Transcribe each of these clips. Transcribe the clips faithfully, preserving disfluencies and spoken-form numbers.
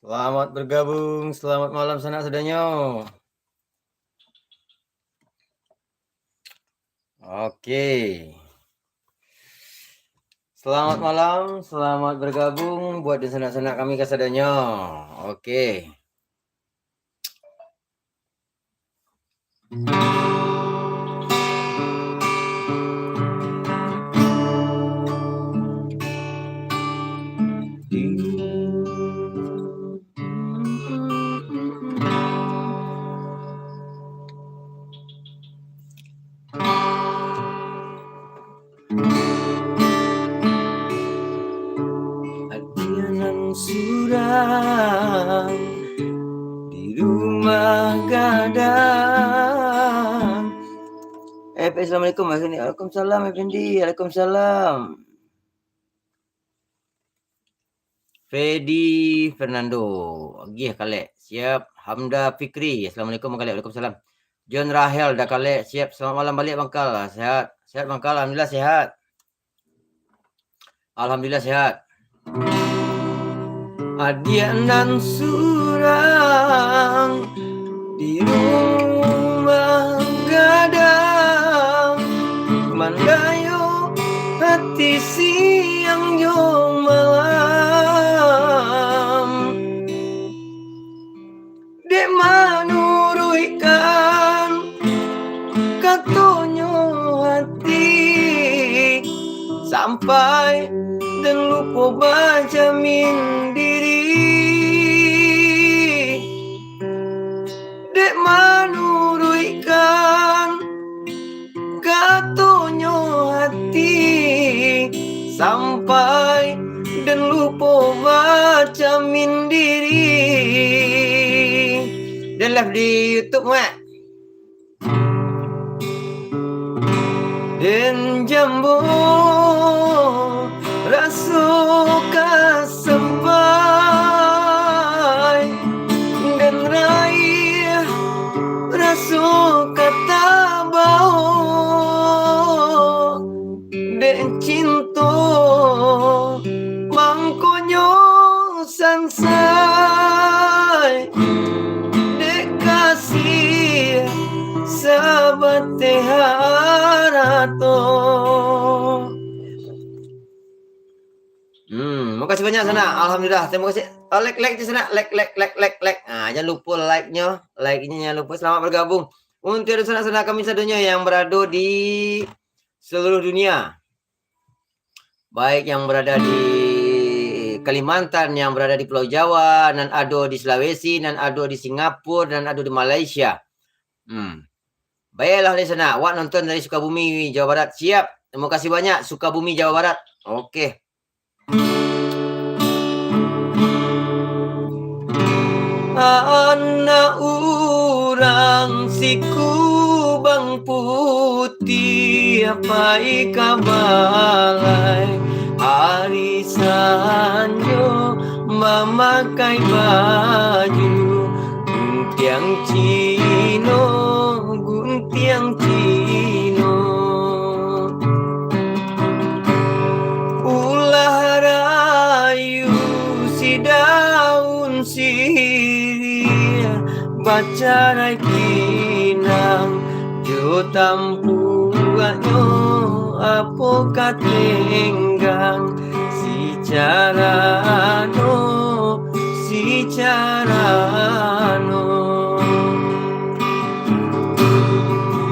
Selamat bergabung, selamat malam sanak sadonyo. Oke. Selamat malam, selamat bergabung buat dunsanak-sanak kami kasadonyo. Oke. Adia nan surang di rumah gadang. Eh, Assalamualaikum, Mas Rini. Waalaikumsalam, Effendi. Waalaikumsalam. Fedi Fernando, agiah kalek. Siap. Hamda Fikri, Assalamualaikum, Bang Kalek. Waalaikumsalam. John Rahel, dah kalek. Siap. Selamat malam baliak, Bang Kal. Sehat. Sehat, Bang Kal. Alhamdulillah, sehat. Alhamdulillah, sehat. Adiak nan surang di rumah gadang, mandayo hati siang jo malam. Dek manuruikkan katonyo hati, sampai den lupo bajamin diri. Dek manuruikkan katonyo hati, sampai den lupo bajamin diri. Den live di YouTube, Mak. Den jambo raso ka sampai, den raih raso ka tabao. Dek cinto mangkonyo sansai, dek kasih sabateh harato. Hmm, makasih banyak, sanak. Alhamdulillah, terima kasih. Oh, like, like je, sanak. Like, like, like, like, like. Ah, jangan lupa like-nyo. Like-nyo jangan lupa. Selamat bergabung. Untuk sanak-sanak kami sadonyo yang berado di seluruh dunia. Baik yang berada di Kalimantan, yang berada di Pulau Jawa, nan ado di Sulawesi, nan ado di Singapura, nan ado di Malaysia. Hmm. Baiklah, dek sanak, awak nonton dari Sukabumi, Jawa Barat. Siap. Terima kasih banyak, Sukabumi, Jawa Barat. Oke. Anak urang sikubang putiah pai ka balai, ari sanjo mamakai baju guntiang Cino, guntiang Cino. Ulah rayu si daun siriah, bacarai pinang jo tampuaknyo, apo ka tenggang si carano, si carano.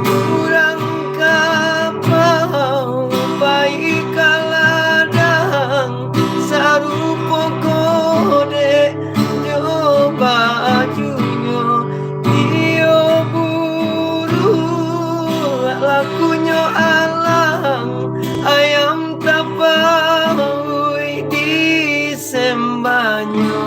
Urang kapau pai ka ladang, sarupo kodek jo bajunyo. Iyo buruak lakunyo alang, ayam tapaui di sembanyo.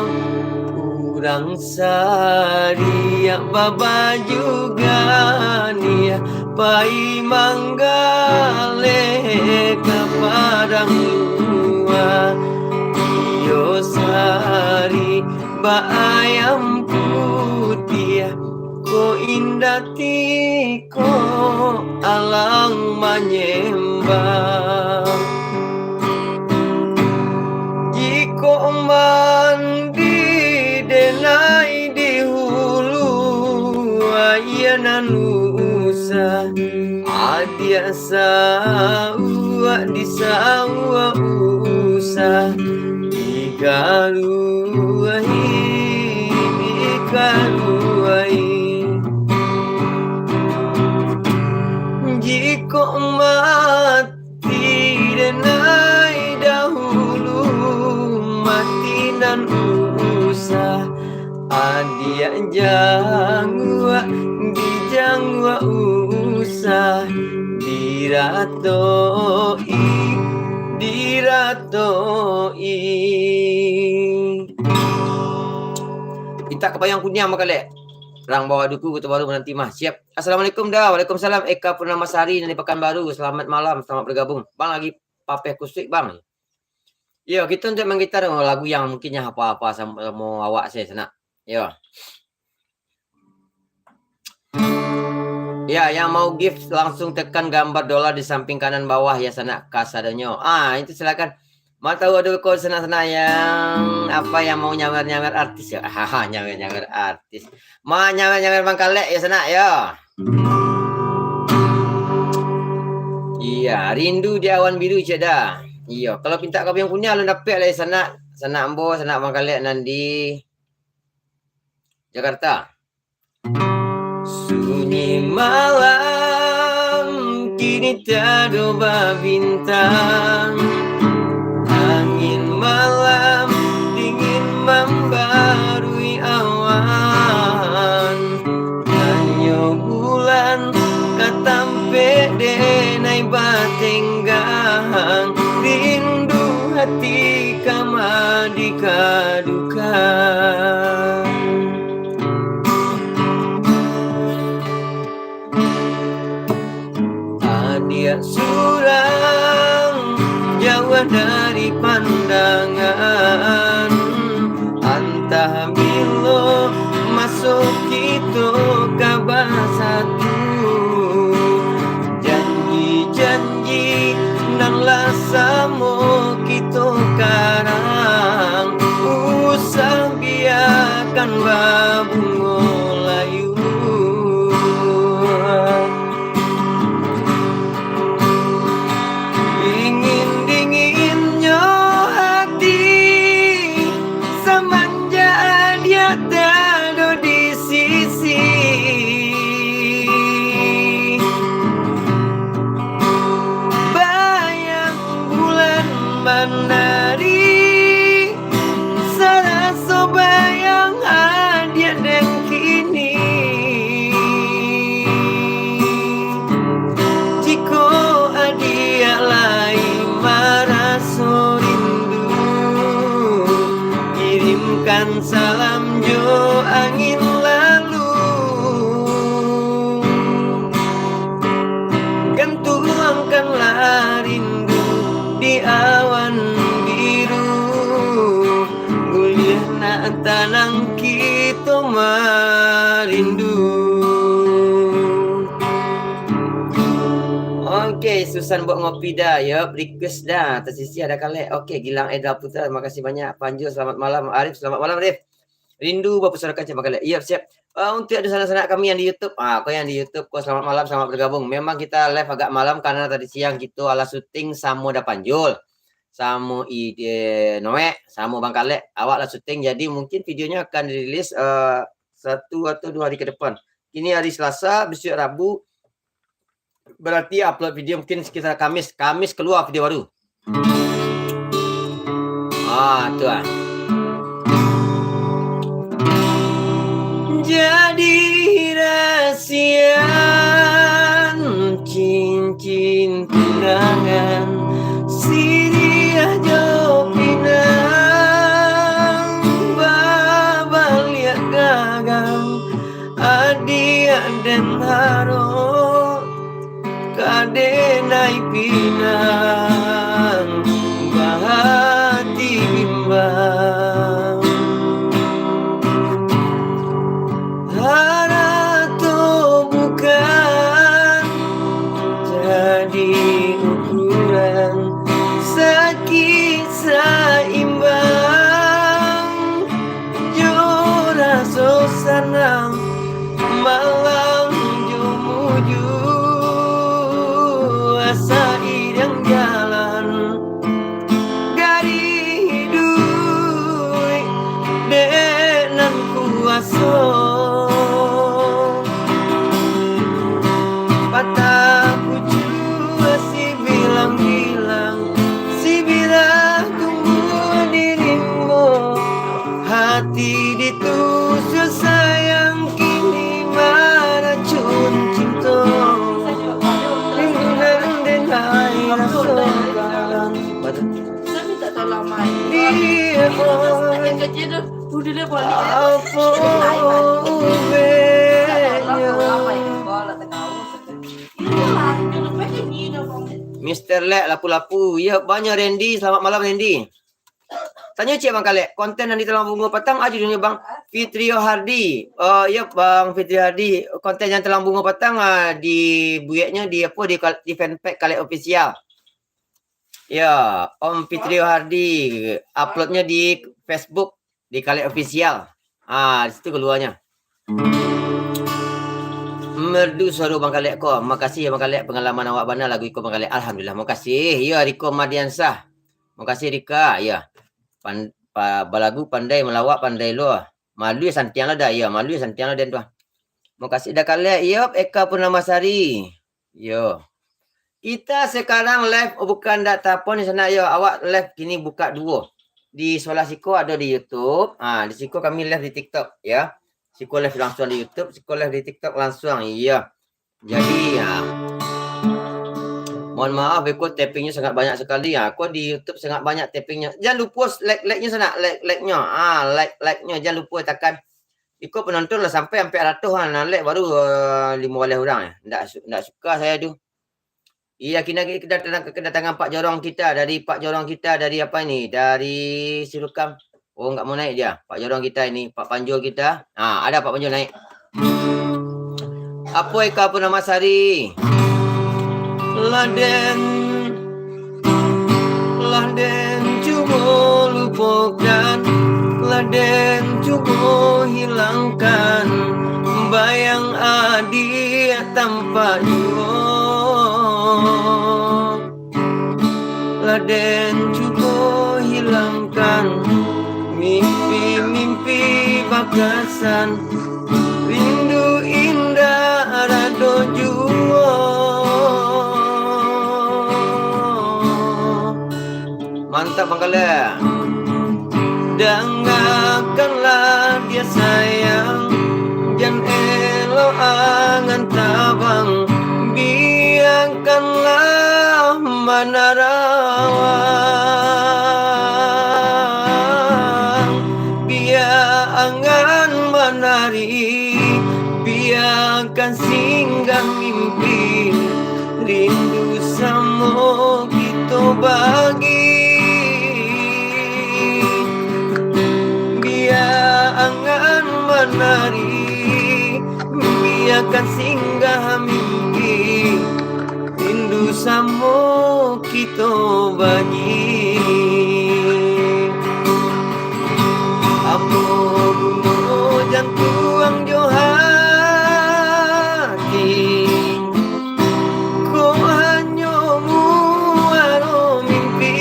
Urang sariak babaju ganiah, pai manggaleh ka padang lua. Iyo sari ba ayam putiah, ko indak ti ko alang manyembah. Jikok mandi di Sauak disauak usah, dikaruahi, dikaruahi. Jikok mati denai dahulu, mati nan usah, adiak jangguak, dijangguak usah, diratoi, diratoi. Mintak kapayuang kuniang, Bang Kalek. Rang Bawah Duku, Kota Baru, mananti mah. Siap. Assalamualaikum, Da. Waalaikumsalam. Eka Purnamasari dari Pakanbaru. Selamat malam, selamat bergabung. Bang lagi papeh kusuik, Bang. Yo, kito untuk main gitar, oh, lagu yang mungkin yang apa-apa samo, samo awak se, sanak. Yo. Ya, yang mau gift langsung tekan gambar dolar di samping kanan bawah ya, sanak, kasadonyo. Ah, itu silakan. Ma tahu ado ko sanak-sanak yang apa yang mau nyawer-nyawer artis ya? Haha, nyawer-nyawer artis. Ma nyawer-nyawer Bang Kalek ya, sanak ya. Iya, rindu di awan biru cek Da. Iyo, kalau mintak kapayuang kuniang alun dapek lai sanak, sanak ambo, sanak Bang Kalek nan di Jakarta. Sunyi malam, kini tiado babintang. Angin malam, dingin mambarui awan. Hanyo bulan, ka tampek denai batenggang. Rindu hati ka madikadukan. Adiak surang, jauah dari pandangan. Antah bilo maso kito ka basatu. Janji-janji nan lah samo kito karang, usah biakan babungo layu. Dingin-dinginnyo hati, samanjak adiak tiado di sisi. Bayang bulan manari, saraso bayang adiak den kini. Jikok adiak lai maraso rindu, kirimkan salam jo angin lalu. Gantuangkanlah rindu di awan biru, buliah nak tanang kito marindu. Oke, Susan buat ngopi Da, yo, request Da, tasisih Da Kalek. Oke, Gilang Edra Putra, terima kasih banyak. Panjul, selamat malam. Arif, selamat malam, Arif. Rindu bapusodokan cek Bang Kalek. Iyo, siap. Ah, untuk ado sanak-sanak kami yang di YouTube, ah, ko yang di YouTube, ko selamat malam, selamat bergabung. Memang kita live agak malam karena tadi siang kito alah syuting samo Da Panjul, samo Ide Noek, samo Bang Kalek. Awak lah syuting, jadi mungkin videonyo akan dirilis, eh, satu atau dua hari ke depan. Kini hari Selasa, besok Rabu, berarti upload video mungkin sekitar Kamis. Kamis keluar video baru. Ah, tu ah. Jadi rasian cincin tunangan, siriah jo pinang, babaliak gagang, adiak den harok ka denai pinang, bahati bimbang. Harato bukan jadi ukuran, sakik saimbang jo raso sanang, malang jo mujua. Salamai. Iya, boy. Yang kecil tu, tu dia balik. Apa ubenya? Mister Lek, lapu-lapu. Ya, banyak Randy. Selamat malam, Randy. Tanyo ciek Bang Kalek, konten nan di Talang Bungo Patang a judulnyo, Bang? Fitrio Hardi. Oh, iyo, Bang Fitrio Hardi. Konten yang Talang Bungo Patang, ah, dibueknyo di apo, di kal-, di fanpage Kalek Official. Yo, Om Fitrio Hardi, uploadnyo di Facebook, di Kalek Official. Ah, di situ kaluarnyo. Merdu suaro Bang Kalek ko. Makasih ya Bang Kalek, pangalaman awak bana lagu iko Bang Kalek. Alhamdulillah, makasih. Yo, Riko Mardiansah. Makasih Rika, yo. Pan-, pa-, balagu pandai, malawak pandai lo. Malu santiang lo dah, yo. Malu santiang lo den tu. Makasih dah Kalek, yo, Eka Purnamasari. Yo. Kita sekarang live, oh, bukan dak tapon di sana, yo. Awak live kini buka duo. Di sebelah siko ado di YouTube. Ah, di siko kami live di TikTok, ya. Siko live langsung di YouTube, siko live di TikTok langsung, iya. Jadi, ya. Mohon maaf, beko tappingnyo sangat banyak sekali, ya. Ko di YouTube sangat banyak tappingnyo. Jangan lupa like-like-nyo sana, like-like-nyo. Ah, like-like-nyo jangan lupa tekan. Iko penonton lah sampai ampek ratuih, ah, nan like baru, eh, limo baleh urang, ya. Ndak su-, ndak suka saya tu. Iya, kini kita kedatangan, kedatangan Pak Jorong kita, dari Pak Jorong kita, dari apa ini? Dari Sirukam. Oh, nggak mau naik dia. Pak Jorong kita ini, Pak Panjul kita. Ah, ada Pak Panjul naik. Apo Eka Purnamasari? Lah den, lah den cubo lupokan, lah den cubo hilangkan, bayang adiak tampak juo. Lah den cubo hilangkan mimpi-mimpi bakasan, rindu indak rado juo. Mantap, Bang Kalek. Dangakanlah dia sayang, jan elok angan tabang, biakanlah manarawang, bia angan manari, biakan singgah mimpi, rindu samo kito bagi. Bia angan manari, biakan singgah mimpi, rindu samo kito bagi. Apo guno jantuang jo hati, kok hanyo muaro mimpi?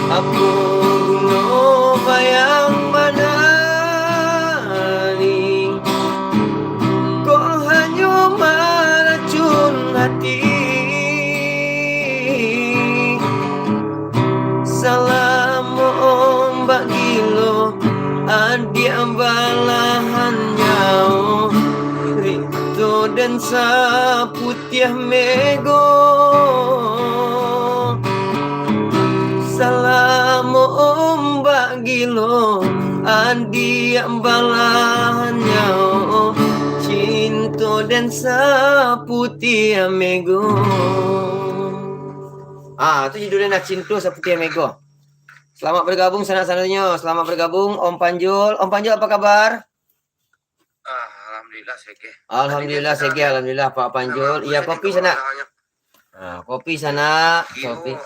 Apo guno bayang manari, kok hanyo maracun hati? Salamo ombak gilo, adiak balahan nyawo, rito den saputiah mego. Salamo ombak gilo, adiak balahan nyawo, cinto den saputiah mego. Ah, tu judulnyo nah, Cinto Saputiah Mego. Selamat bergabung sanak-sanaknyo. Selamat bergabung, Om Panjul. Om Panjul, apa kabar? Ah, alhamdulillah, segeh. Alhamdulillah, segeh. Alhamdulillah, Pak Panjul. Iya, kopi sanak. Ah, kopi sanak, kopi.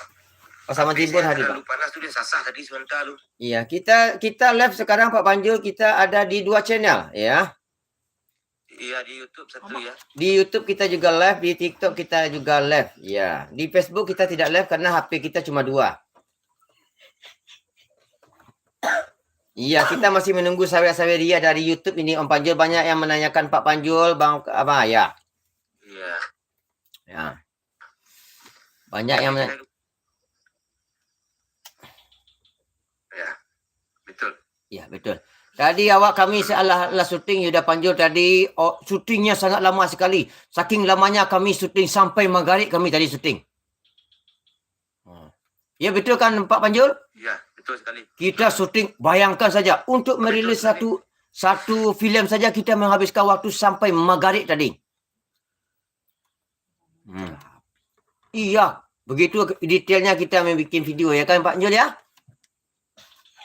Pasaman timbun hadir, Pak. Panas tu, dia sasah tadi sebentar tu. Iya, kita, kita live sekarang, Pak Panjul, kita ada di dua channel, ya. Iya, di YouTube satu, ya. Di YouTube kita juga live, di TikTok kita juga live, ya. Di Facebook kita tidak live karena H P kita cuma dua. Iya, kita masih menunggu sawer-sawer ria dari YouTube ini, Om Panjul. Banyak yang menanyakan Pak Panjul, Bang, apa, ya? Iya. Ya. Banyak yang mena- Ya, betul. Ya, betul. Tadi awak kami se-, alah, alah syuting, Yuda Panjul tadi, oh, syutingnya sangat lama sekali. Saking lamanya kami syuting, sampai magharib kami tadi syuting. Ya, betul kan, Pak Panjul? Ya, betul sekali. Kita syuting, bayangkan saja, untuk merilis satu, satu filem saja kita menghabiskan waktu sampai magarib tadi. Hmm. Iya, begitu detailnya kita membuat video, ya kan, Pak Panjul, ya?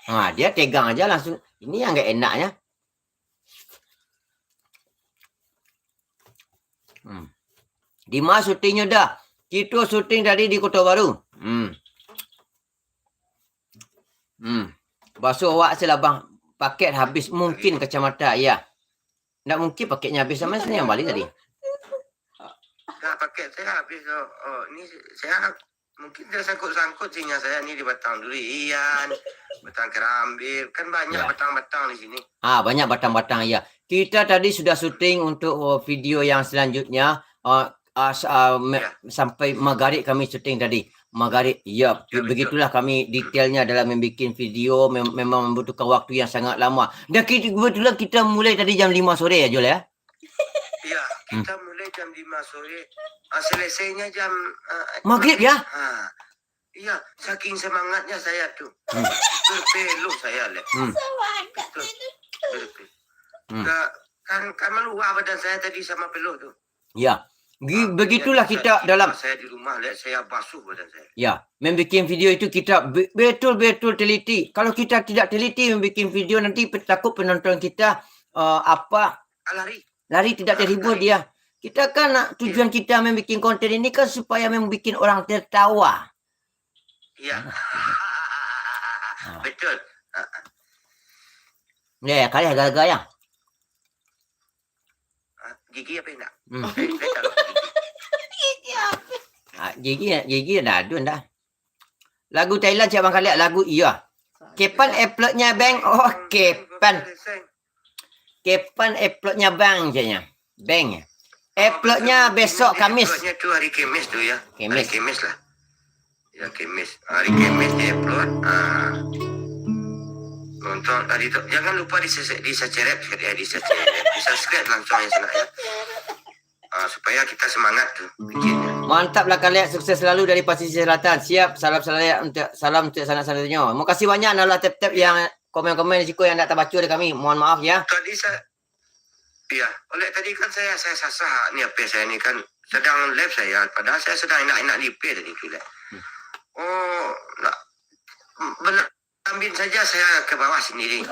Ha, dia tegang aja langsung. Ini yang nggak enaknya. Hmm. Di mana syutingnyo dah? Kito syuting tadi di Kota Baru. Hmm. Hmm. Basuh awak se lah, Bang. Paket habis. Mungkin kacamata, iya. Ndak mungkin paketnya habis, samo sini yang bali tadi. Nah, paket saya habis, oh, oh, ini saya mungkin tersangkut-sangkut singa saya ni di batang durian, batang kerambir, kan banyak batang-batang di sini. Ah, banyak batang-batang, iya. Kita tadi sudah syuting untuk, oh, video yang selanjutnya. Ah, ah, s-, ah, me-, sampai magarib kami syuting tadi. Magarib, iya, be-, begitulah kami detailnya dalam membuat video, mem-, memang membutuhkan waktu yang sangat lama. Dan ki-, kebetulan kita mulai tadi jam lima sore ya, Jul, ya? Iya, kita mulai jam lima sore, ah, selesainya jam, ah, Maghrib, ya? Ah, iya, saking semangatnya saya tu. Hmm. Berpeluh saya, Lek. Hmm. Betul, berpeluh. Hmm. Ka-, kan, kan maluah badan saya tadi sama peluh tu. Ya. Gi-, ah, begitulah kita dalam saya di rumah, Lek, saya basuh badan saya. Ya, membuat video itu kita be-, betul-betul teliti. Kalau kita tidak teliti membuat video, nanti pe-, takut penonton kita, eh, apa, ah, lari. Lari, tidak terhibur dia. Kita kan nak, tujuan kita membuat konten ini kan supaya membuat orang tertawa. Iya. Ah. Betul. Ah. Ya, ya, kali harga-harga ya. Ah, gigi apa indak? Hmm. Eh, eh, taruh gigi. Gigi apa? Ah, gigi, gigi dah adun dah. Lagu Thailand siap Bang Kalek, lagu iya. Kapan uploadnya, Bang? Oh, kapan? Kapan uploadnya, Bang, caknya? Bang. Uploadnya besok Kamis. Uploadnya tu hari Kamis tu ya. Kamis. Hari Kamis lah. Ya, Kamis. Hari Kamis dia upload. Ah. Nonton tadi tu. Jangan lupa di-, di-, di-subscribe, eh, di-subscribe. Di-subscribe langsung ya, sanak ya. Ah, supaya kita semangat tu bikinnya. Mantap lah, Kalek. Sukses selalu dari Pasisir Selatan. Siap. Salam salam untuk, salam untuk sanak-sanakinyo. Makasih banyak, Nalah Tep-Tep, yang komen-komen di siko yang ndak tabaco dek kami. Mohon maaf ya. Tadi saya, iya, oleh tadi kan saya, saya sasah ni, H P saya ni kan sedang live saya. Padahal saya sedang enak-enak di P tadi tu, Lek. Hmm. Oh, nak, benar. Ambil saja saya ke bawah sendiri.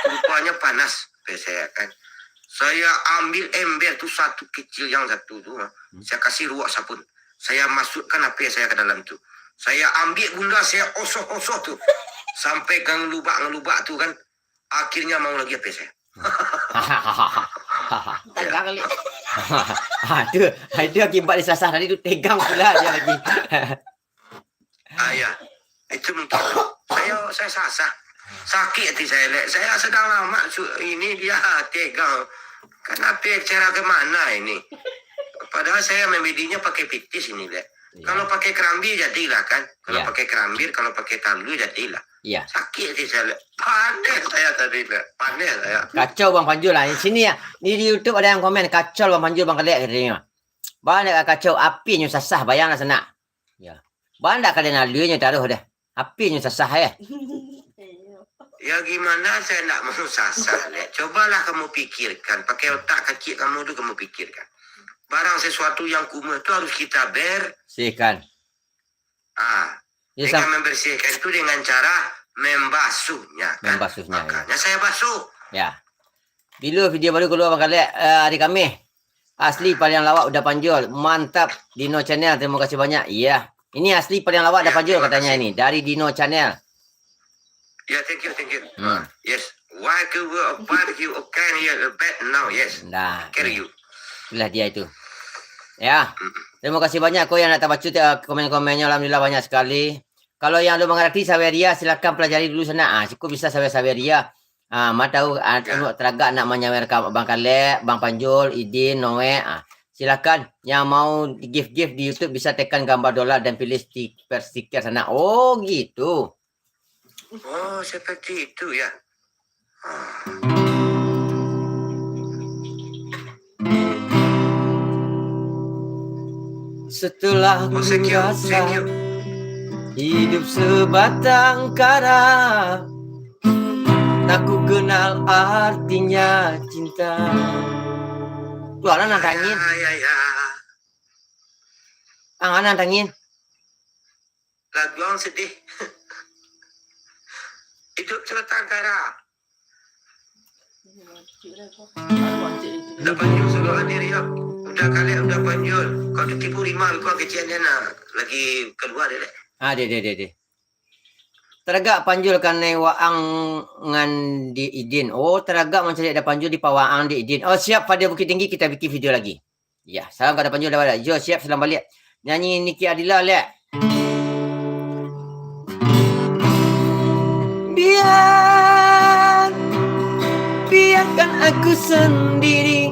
Rupanya panas, kata saya kan. Saya ambil ember tu satu kecil yang satu tu, ha. Hmm. Saya kasih ruak sabun. Saya masukkan H P saya ke dalam tu. Saya ambil bunda saya osoh-osoh tu. Sampai ngalubak-ngalubak tu kan. Akhirnya mau lagi H P saya. Tegang kali. Aduh, itu akibat disasah tadi tu, tegang pula dia lagi. Ah, ya. Itu mungkin. Saya, saya sasah. Sakit hati saya, Lek. Saya sedang lama su-, ini dia tegang. Kenapa cara ke mana ini? Padahal saya memedinya pakai pitis ini, Lek. Iya. Kalau pakai kerambir, jadilah, kan? Kalau pakai kerambir, kalau pakai talu, jadilah. Iya. Sakit hati saya, Lek. Panas saya tadi, Lek. Panas saya. Kacau Bang Panjul lah. Di sini ya. Di, di YouTube ada yang komen, "Kacau Bang Panjul, Bang Kalek," katanya. Bang, ndak kacau, apinyo sasah, bayanglah sanak. Ya. Bang, ndak kalian aluinyo taruh dah. Apinyo sasah, eh. Ya, gimana saya ndak mau sasah, Lek? Cobalah kamu pikirkan, pakai otak kecil kamu tu kamu pikirkan. Barang sesuatu yang kumuh tu harus kita ber- Sihkan. Ah, ya, dengan membersihkan itu dengan cara membasuhnya, kan? Membasuhnya, ya. Makanya saya basuh. Ya. Bilo video baru kalua, Bang Kalek? Eh, hari Kamis. Asli paling lawak Uda Panjul. Mantap, Dino Channel. Terima kasih banyak. Iya. Ini asli paling lawak Uda Panjul katanya ini. Dari Dino Channel. Ya, thank you, thank you. Hmm. Yes. Why you, why you can hear a bad now? Yes. Nah, carry you. Itulah dia itu. Ya. Mm-mm. Terima kasih banyak ko yang nak tabaco, eh, komen-komennya. Alhamdulillah, banyak sekali. Kalau yang alun mangarati Saweria, silakan pelajari dulu sanak. Ah, siko bisa Sawe-, Saweria. Ah, ma tahu, ah, ya, anu, taragak nak manyawekan Bang Kalek, Bang Panjul, Idin, Noe. Ah, silakan yang mau gift-gift di YouTube bisa tekan gambar dolar dan pilih stiker, stiker sanak. Oh, gitu. Oh, seperti itu ya. Ah. Setelah ku rasa Hidup sebatang kara, tak ku kenal artinya cinta. Tuh, anak nangin. Ya, ya, ya. Ang, anak nangin. Lagu ang sedih. Hidup sebatang kara. Uda Panjul suruh hadir, yo. Uda Kalek, Uda Panjul. Kau tu tipu lima, kau kecil dia nak lagi keluar dia, dek. Ah, deh, deh, deh, deh. Taragak Panjul kanai waang ngan di Idin. Oh, taragak mancaliak Uda Panjul di pawaang di Idin. Oh, siap, pada Bukittinggi kita bikin video lagi. Ya, salam ka Uda Panjul dah baliak. Yo, siap, salam baliak. Nyanyi Niki Adila, lek. Biar, biarkan aku sendiri.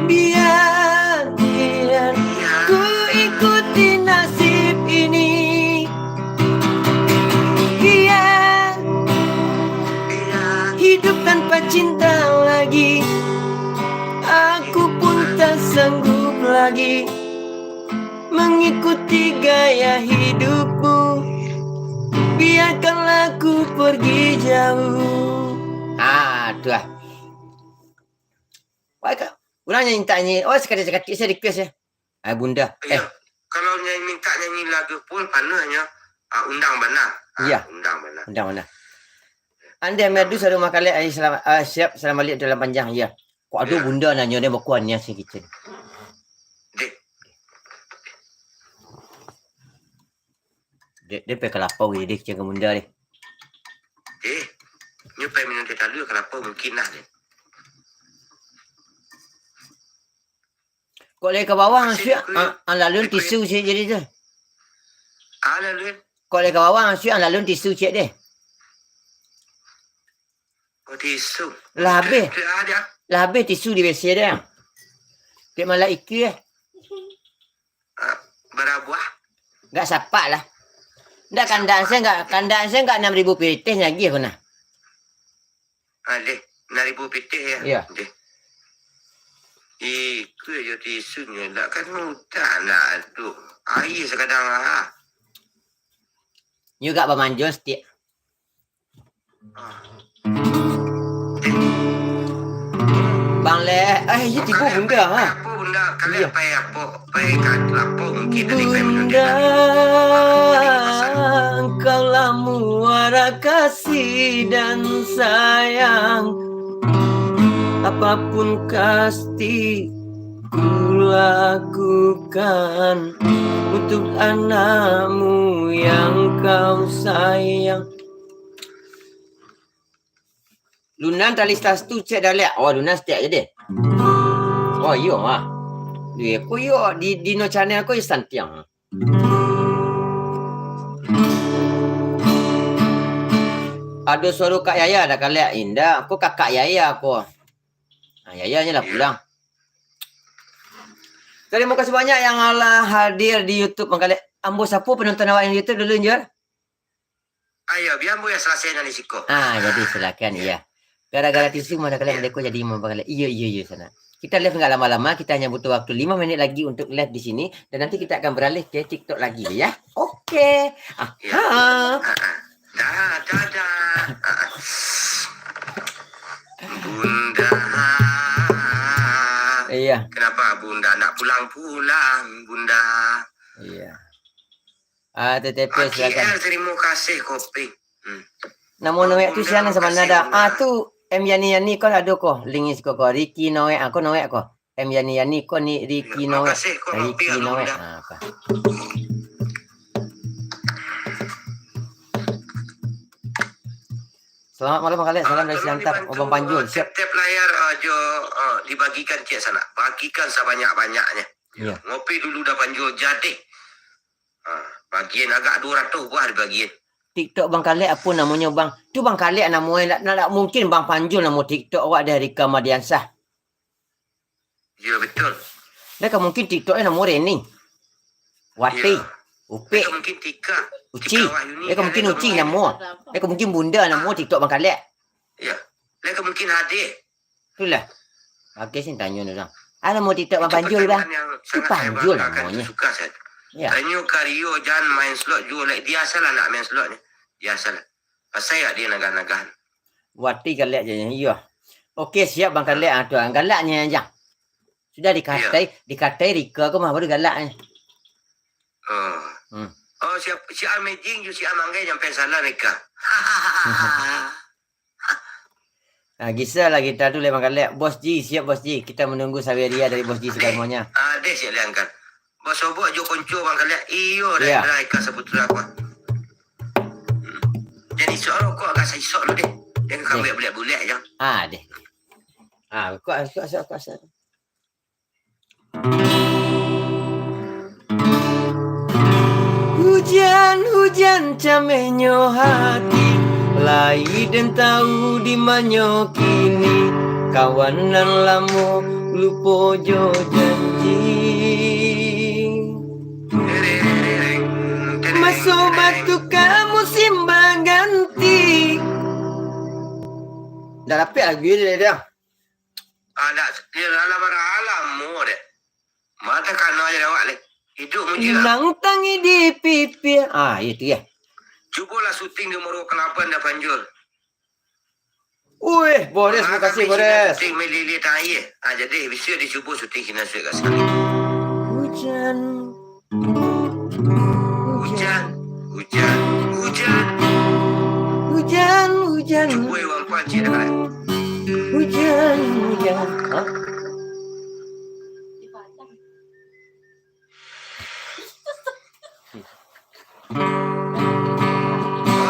Biar, biar ku ikuti nasib ini. Biar, biar hidup tanpa cinta lagi. Aku pun tak sanggup lagi mengikuti gaya hidupmu. Biarkanlah ku pergi jauh. Ah, tu lah. Wah, ka-, urang nyanyi tak nyanyi. Oh, sakatik-sakatik saya request ya. Ah, Bunda. Iyo. Eh. Kalau nyanyi, minta nyanyi lagu pun, panuahnyo, ah, undang bana. Ah, iya. Undang bana. Undang bana. Ande Merdu Saru Makalek, ai, salam, ah, siap, salam baliak dalam panjang, iya. Kok ado Bunda nanyo deh, bakuan nian si kicen. Deh. Dek, dek pai ka lapau je deh, kicen ka Bunda deh. Deh, nyo pai minum teh talua ka lapau mungkin lah deh. Kok lai ka bawah, Masih asuak, aku, ah, ah, lalu aku, tisu cek jadi tu. Ah, lalu. Kok lai ka bawah, asuak, ah, lalu tisu cek deh. Oh, tisu. Lah habih. Lah habih tisu di W C deh. Dek malah ikir eh. Ah, bara buah? Gak sapak lah. Ndak, kandak saya gak, kandak saya gak enam ribu pitih nagih ko nah. Ah, deh, enam ribu pitih ya? Iya. Deh. Ikua jo tisunyo, dak kan udah nak aduh. Aia sakadang lah. Nyo gak bamanjo setiap. Ah. Deh. Bang Lek, eh, iyo tibo Bunda, ha? Apo Bunda? Kalian pai apo? Pai ka lapau mungkin tadi pai menunjukkan. Bunda, engkaulah muara kasih dan sayang. Apapun pasti ku lakukan untuk anakmu yang kau sayang. Lunan tali sastu cek dah liak. Oh, Lunan setiap je deh. Oh, iyo, ah. Di, ko iyo, di, di no channel ko iyo santiang. Ado suaro Kak Yaya dah kaliak, indak. Ko kakak Yaya ko. Ah, Yaya nyo lah pulang. Terima kasih banyak yang lah hadir di YouTube, Bang Kaliak. Ambo sapu penonton awak yang di YouTube dulu, Jor. Ayo, bia ambo yang salasaian di siko. Ah, jadi silakan, iya. Gara-gara tisu mah dah kalian, iya, deko jadi mah, Bang Kaliak. Iyo, iyo, iyo, sana. Kita live nggak lama-lama, kita hanya butuh waktu lima menit lagi untuk live di sini, dan nanti kita akan beralih ke TikTok lagi, ya. Oke. Ah, iya. Ha. Ah, ah. Dah, dah, dah. Ah, ah. Bunda. Iya. Kenapa Bunda nak pulang-pulang, Bunda? Iya. Ah, T T P, silakan. A K L, terima kasih, kopi. Hmm. Namo Noek tu siapa, sama nada? Ah, tu M Yani Yani ko ado ko. Lingis ko ko. Ricky Noek, ah, ko Noek ko. M Yani Yani ko ni Ricky Noek. Makasih ko, Ricky Noek. Ah, apa? Selamat malam, Bang Kaliak. Salam dari Siantar, Abang Panjul. Siap. Tap-tap layar, ah, jo, ah, dibagikan cek sana. Bagikan sabanyak-banyaknya. Iya. Ngopi dulu dah Panjul jadi. Ha, bagian agak dua ratus buah dibagian. TikTok Bang Kaliak apo namonyo, Bang? Tu Bang Kaliak namo e, ndak, ndak mungkin Bang Panjul namo TikTok awak deh, Rika Madiansah. Yo, betul. Dak ka mungkin TikTok e namo Reni. Wati. Yo. Upik. Dak ka mungkin Tika. Uci. Tika Wahyuni. Dak ka mungkin Uci namo. Dak ka mungkin Bunda namo TikTok Bang Kaliak. Yo. Dak ka mungkin Hadir. Itulah. Oke, sih tanyo ni orang. Alah, mau TikTok Bang Panjul, Bang. Itu Panjul namonyo. Suka saya. Ya. Tanyo ka Rio, jan main slot juo lai. Biasolah nak main slot ni. Biasolah. Pasal yo dia nagah-nagah. Wati galak je, iyo. Oke, siap Bang Kalek, ah, tu, ah, galaknyo, Jang. Sudah dikatai, Iyo. dikatai Rika ko mah baru galaknyo. Oh. Hmm. Oh, siap, si Amazing jo si Amanggai nyampai salam Rika. Ah, gisa lah kita tu, Bang Kalek. Bos Ji, siap Bos Ji. Kita menunggu Saweria dari Bos Ji segala semuanya. Ah, deh, siap liangkan. Basobok jo konco Bang Kalek. Iyo, dah, Iya. dah, Ika Saputra ko. Hmm. Jadi, sok rokok agak saisok lu deh. Jangan Deh. kau bulek-bulek je. Ah, deh. Ah, rokok, rokok, rokok, rokok. Hujan, hujan camehnyo hati, lai den tau di manyo kini, kawan nan lamo lupo jo janji. Maso batuka musim baganti. Dah dapek lagu ni dah. Ah, dak, yo, alah, bara lamo deh. Mata kana je awak leh. Hiduik muji lah. Inang tangi di pipi. Ah, itu ya. Cubolah syuting di Muaro Kelaban dah, Panjul. Uih, Bores, Maaf, makasih, kami Bores. Syuting melili tangan aia. Ah, jadi, bisa dicubo syuting sinan suek kat sakali. Hujan. Hujan, hujan, hujan. Hujan, hujan. Cubo Iwan Panci dah, kan? Hujan, hujan. Hah? Oh,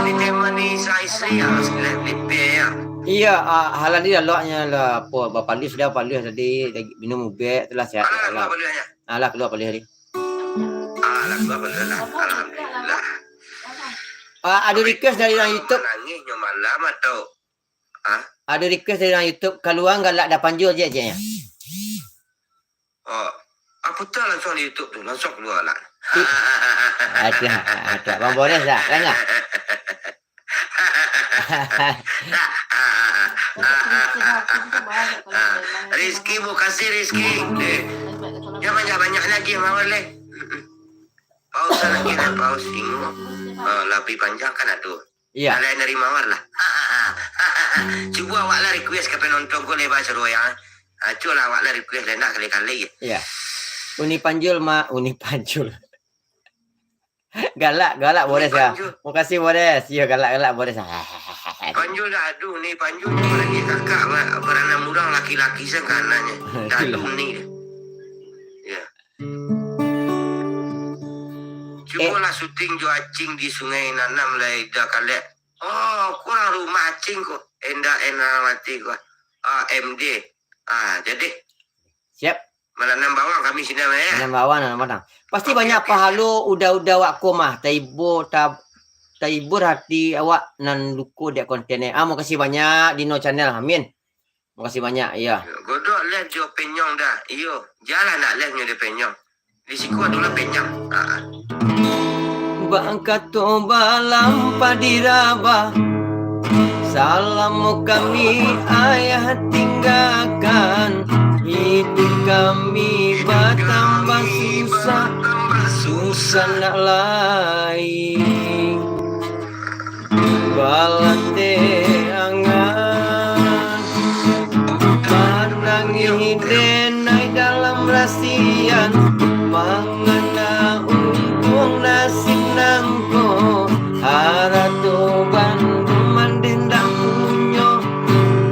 di tema ni, sa isteri ya, sekalian lipia ya. Iya, ah, halan ni laloknyo lah, apo, bapalih sudah, palih tadi, lagi minum ubek, tu lah sihat. Alah, lah. Alah, keluar palih tadi. Alah, keluar palih lah. Alhamdulillah. Ah, ada request dari orang YouTube. Manangih nyo malam atau, ah? Ada request dari orang YouTube, kaluang galak dah Panjul je, je. Oh, apo tu langsung di YouTube tu, langsung keluar lah. Ada, ada. Bang Boris dah, dengar. Rizky, makasih, Rizky. Eh, jangan banyak-banyak lagi, Mawar, leh. Paus lagi, leh, paus. Tengok. Ah, lebih panjang kan, aduh. Iya. Lain dari Mawar lah. Cubo awak lah request ka penonton ko, leh, bahaso royang. Ah, cubo lah awak lah request, leh, nak kali-kali. Iya. Uni Panjul, ma-, Uni Panjul. Galak, galak, Uni Bores, ya. Panjul. Makasih, Bores. Iya, galak, galak, Bores. Panjul dah adu ni, Panjul ni lagi kakak ba-, baranam urang laki-laki sakananyo. Dah adu ni. Ya. Cubolah syuting jo Acing di Sungai Nanam lai dah kalek. Oh, kurang rumah Acing ko. Endak enak mati ko. Ah, M D. Ah, jadi. Siap. Mananam bawang kami sini, eh. Mananam bawang, nanam padang. Pasti banyak pahalo uda-uda awak ko mah. Taibur, ta-, taibur hati awak nan luko dek konten, eh. Ah, makasih banyak, Dino Channel. Amin. Makasih banyak, iya. Godok live jo Penyong dah. Iyo, jalan nak live nyo di Penyong. Di siko adolah Penyong. Ha. Bakato balam padi rabah, salamo kami ayah tinggakan, hiduik kami batambah susah, susah nak lai. Balateh angan, manangih denai dalam rasian, mangana untuang nasib nangko, harato banduang mandeh ndak punyo,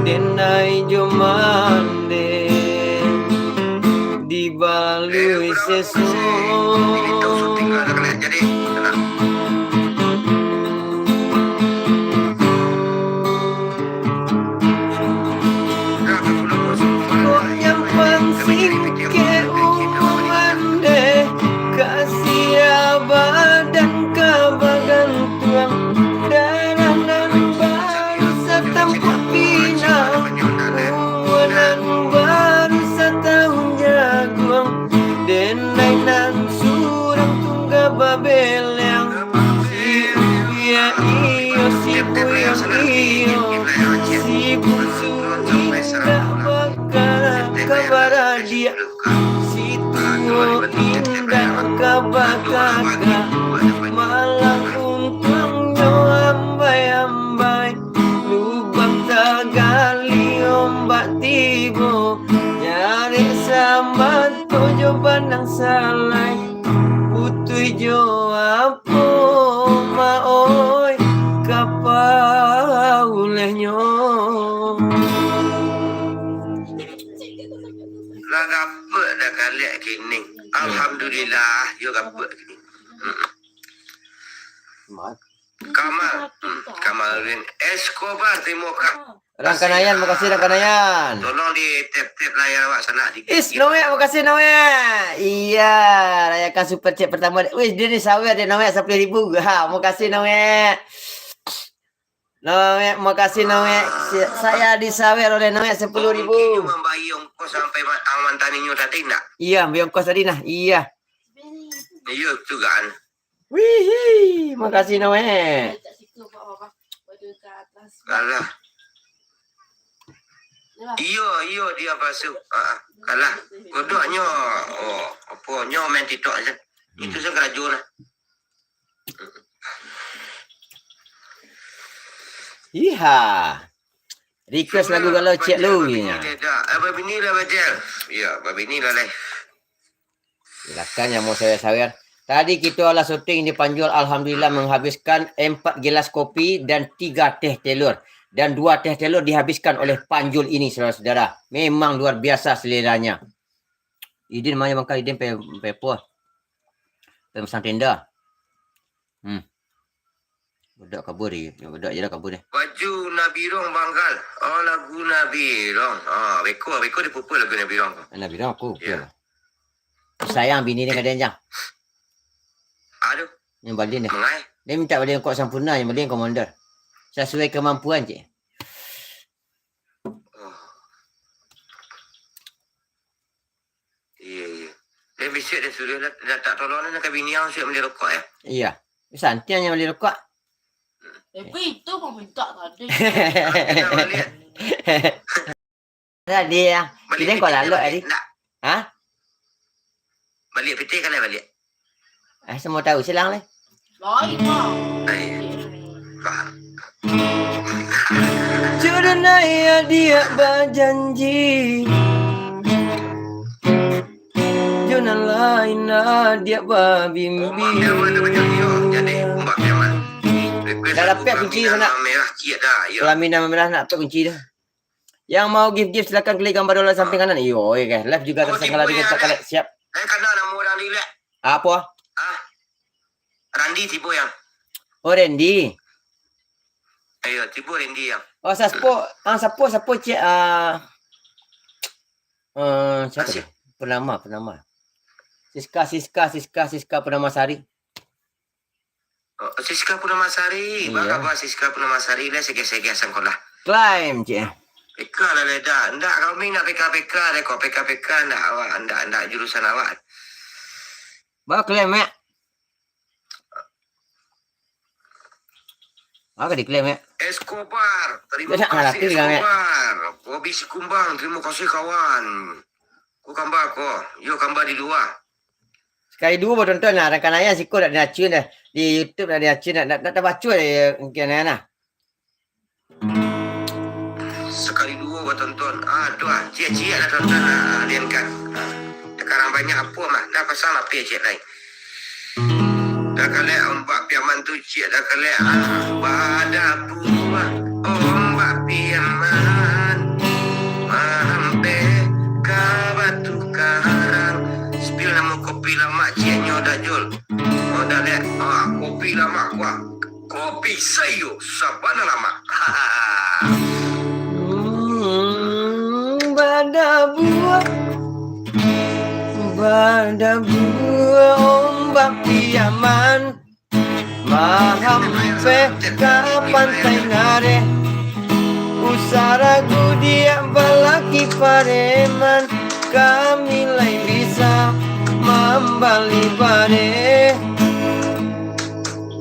denai jo mandeh. Dibalui seso. Kok nyampang singkek umur mandeh, kasih badan ka bagantuang, darah nan baru satampuak pinang, umua nan baru satahun jaguang, denai nan surang tungga babeleang. Si Upiak iyo, si Buyuang iyo, si Bunsu indak bakala ka baradiak, si Tuo indak ka Bakakak, malah untuangnyo ambai-ambai. Lubang tagali, ombak tibo, nyarek sambato jo banang salai. Putuih jo apo, Mak oi, ka paulehnyo. Lah dapek dah kalek kini. Alhamdulillah, yo dapek kini. Hmm. Kamal, hmm, Kamaludin Escobar, terima kasih. Rangkanayan, makasih Rangkanayan. Tolong di tap-tap layar awak sanak dikit. Is, Noek, makasih Noek. Iya, rayakan super chat pertama. Wih, dia ni sawer dia Noek, sepuluh ribu. Ha, makasih Noek. Noek, makasih Noek. Si-, saya disawer oleh Noek sepuluh ribu. Mungkin mambayar ongkos sampai ma-, ang mantaninyo tadi ndak? Iya, mambayar ongkos tadi nah. Iya. Iya, tu kan. Wih, makasih Noek. Alah. Iyo, iyo, dia masuk. Ah, kalah. Kodoknyo, oh, apo, nyo main TikTok aja. Itu hmm. Saya karajo lah. Iha. Request lagu galau ciek lu, babini nya. Eh, babini lah, Bajel. Ya, babini lah, leh. Silakan yang mau sawer-sawer. Tadi kita lah syuting di Panjul, alhamdulillah menghabiskan empat gelas kopi dan tiga teh telur. Dan dua teh telur dihabiskan oleh Panjul ini, saudara-saudara. Memang luar biasa seleranya. Idin mah, Bangka Idin pe, pe apo? Pe masang tenda. Hmm. Budak kabur, budak je lah kabur deh. Baju Nabi Rong Banggal. Oh, lagu Nabi Rong. Ah, beko, beko dipupa lagu Nabi Rong tu. Nabi Rong aku, ya. Sayang bini dia kadang jang. Aduh. Yang balin deh. Mengai. Dia minta balin kok sempurna, yang balin komander. Sesuai kemampuan je. Oh. Iya, iya. Dan bisuak dia suruah dah, dah tak tolong dah, nak ka bini ang suruah bali rokok, ya? Iya. Santiang yang bali rokok. Tapi itu meminta tadi. Kita balik. Tadi ya. Balik kita kau lalu tadi. Nak. Hah? Balik pitih kan balik? Eh, semua tahu silang leh. Lain lah. Lain. Faham. Jodoh naya dia bajanji. Jodoh lain dia babimbi. Ombak Piaman dah macam ni, oh. Jadi, Ombak Piaman. Request dah lagu dapek kunci sana. Merah, ciek dah, ya. Pelaminan merah nak dapek kunci dah. Yang mau gift-gift, silakan klik gambar dolar samping kanan. Iyo, oke. Live juga tersengkala dengan tak kalek. Siap. Eh, kana nama orang ni, lek? Apo? Ah. Randi tibo yang. Oh, Randy. Ayo, tibo Randy yang. Oh, saspo, ah, sapo, sapo cek, ah, eh, siapa tu? Purnama, Purnama. Siska, Siska, Siska, Siska Purnama Sari. Oh, Siska Purnamasari, iya. Baa kaba Siska Purnamasari, lai segeh-segeh sangkolah. Klaim, cik. P K lah, lai dah. Ndak, kami ndak P K-P K deh kok, P K-P K ndak awak, ndak, ndak jurusan awak. Baa klaim, Mek? Baa ka diklaim, Mek? Escobar, terima kasih, Escobar. Bobi Sikumbang, terima kasih, kawan. Ko kamba ko, yo kamba di lua. Sakali duo batonton lah, Rangkanaya siko dak dinacuin dah. Di YouTube dak dinacuin, dak, dak, dak tabaco deh, mungkin nah. Sakali duo batonton, ah, tu ah, ciek-ciek lah tonton lah, Dian kan. Ah, takarang banyak apo mah, dah pasang lah P C lain. Dah kalek ombak Piaman tu, ciek dah kalek, ah, badabuah ombak Piaman. Mahampeh ka Batu Karang. Spill namo kopi lamak cieknyo dah, Jul. Oh, dah lek. Ah, kopi lamak kuah. Kopi sayo sabana lamak. Hmm, badabuah, badabuah ombak Piaman. Mahampeh ka Pantai Ngareh. Usah ragu diak balaki pareman, kami lai bisa mambali bareh.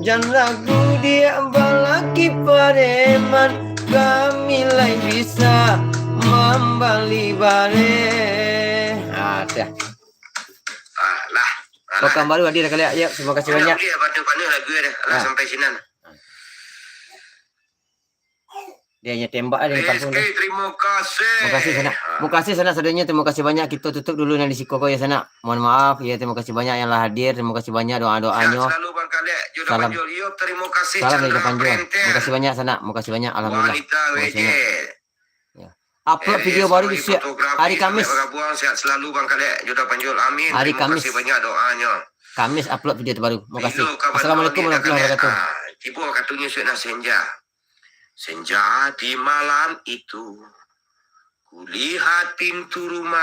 Jan ragu diak balaki pareman, kami lai bisa mambali bareh. Ah, dah. Alah. Pekanbaru hadir, Kak Lek. Yo, terima kasih banyak. Dia bantu-bantu lagu dia. Alah, ah, sampai sinan. Dia hanya tembak aja, dia. Rizky, terima kasih. Terima kasih, sanak. Terima kasih, sanak, sadonyo. Terima kasih banyak. Kita tutup dulu nan di siko ko, ya, sanak. Mohon maaf, ya, terima kasih banyak yang lah hadir. Terima kasih banyak doa-doanyo. Sehat selalu, Bang Kalek. Jodoh Panjul. Yo, terima kasih. Salam dari Panjul. Terima kasih banyak, sanak. Terima kasih banyak. Alhamdulillah. Wanita W J. Ya. Upload video baru di siap hari Kamis. Sehat selalu, Bang Kalek. Jodoh Panjul. Amin. Hari Kamis. Terima kasih banyak doanyo. Kamis upload video terbaru. Terima kasih. Assalamualaikum warahmatullahi wabarakatuh. Ah, tibo katunyo sudah senja. Senja di malam itu, kulihat pintu rumah